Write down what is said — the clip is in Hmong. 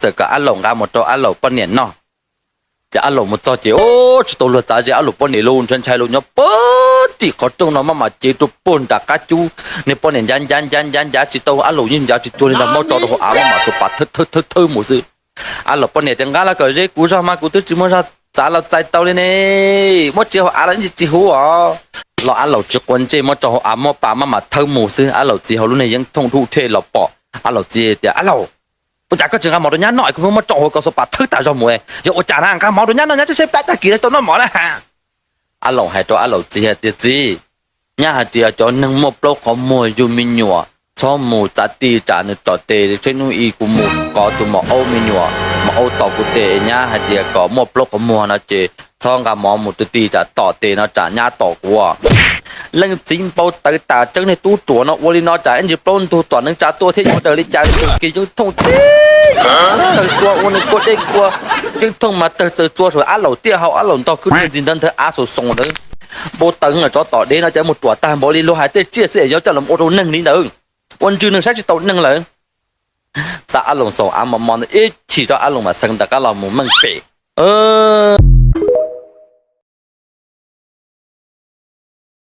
txawm kom Ab Laum nqa mus rau Ab Laum poj niam noj. Ces Ab Laum mus txog ces, o, tsis tau luag txav ze, Ab Laum poj niam los ntshai ntshai los nyob puag tim qhov rooj no maj mam cev rau puag nram qab cub. Niag poj niam ncav ncav ncav ncav ncav tsis tau, Ab Laum yeej ncav tsis cuag li ntag, muab tso rau hauv av maj mam xuas pas thawb thawb thawb thawb mus xwb. Ab Laum poj niam tias, nqa los kom ze kuv zog mas kuv twb tsis muaj zog txav los txais tau li ne. Muab tso hauv av los tsis huv os. Los Ab Laum tsis quav ntsej, muab tso hauv av muab pas maj mam thawb mus xwb. Ab Laum txiv hauv lub niag yeeb thooj dub rhe los pom, Ab Laum txiv tias, Ab Laum, ua cas koj tsis nqa mov rau nyab noj, kuv muab tso hauv koj xuas pas thawb tas zog mus, yog ua cas na, nqa mov rau nyab noj, nyab twb sab plab tag kis tau noj mov na. Ab Laum hais rau Ab Laum txiv hais tias, txiv, nyab hais tias cov neeg muaj plaub qhov muag yug me nyuam txhob mus txav ti tsam nws tom tes, tsam hnub ib kuv mus kov tus maum aub me nyuam, maum aub tom kuv tes, nyab hais tias kom muaj plaub qhov muag no ces txhob nqa mov mus ti ti tsam tom tes no tsam nyab tom kuv. Leej txiv npau taws tas, tseeb niag tub ruam no ua li no tsam ib ntsis plaub ntug tom neev tsa tuaj thiab yuav daws li cas. Kis yeeb thooj tib tawg tsua ua nws kua dej kua, yeeb thooj mas tawg txaws tsua saum Ab Laum tiaj hau, Ab Laum ntog kwj ntxig ntawd ntawd av xoom xoom ntawd. Npau taws tsov tom dev no ces mus ruam tag npaum li luag hais tej tsiaj xwb es yuav coj los ua rau neeg li ntawd, ua ntswg neeg saib tsis tau neeg lawm. Txav Ab Laum xoom av mos mos ntawd ib chim rau Ab Laum mam xeev ntawm qab los mus meej pem.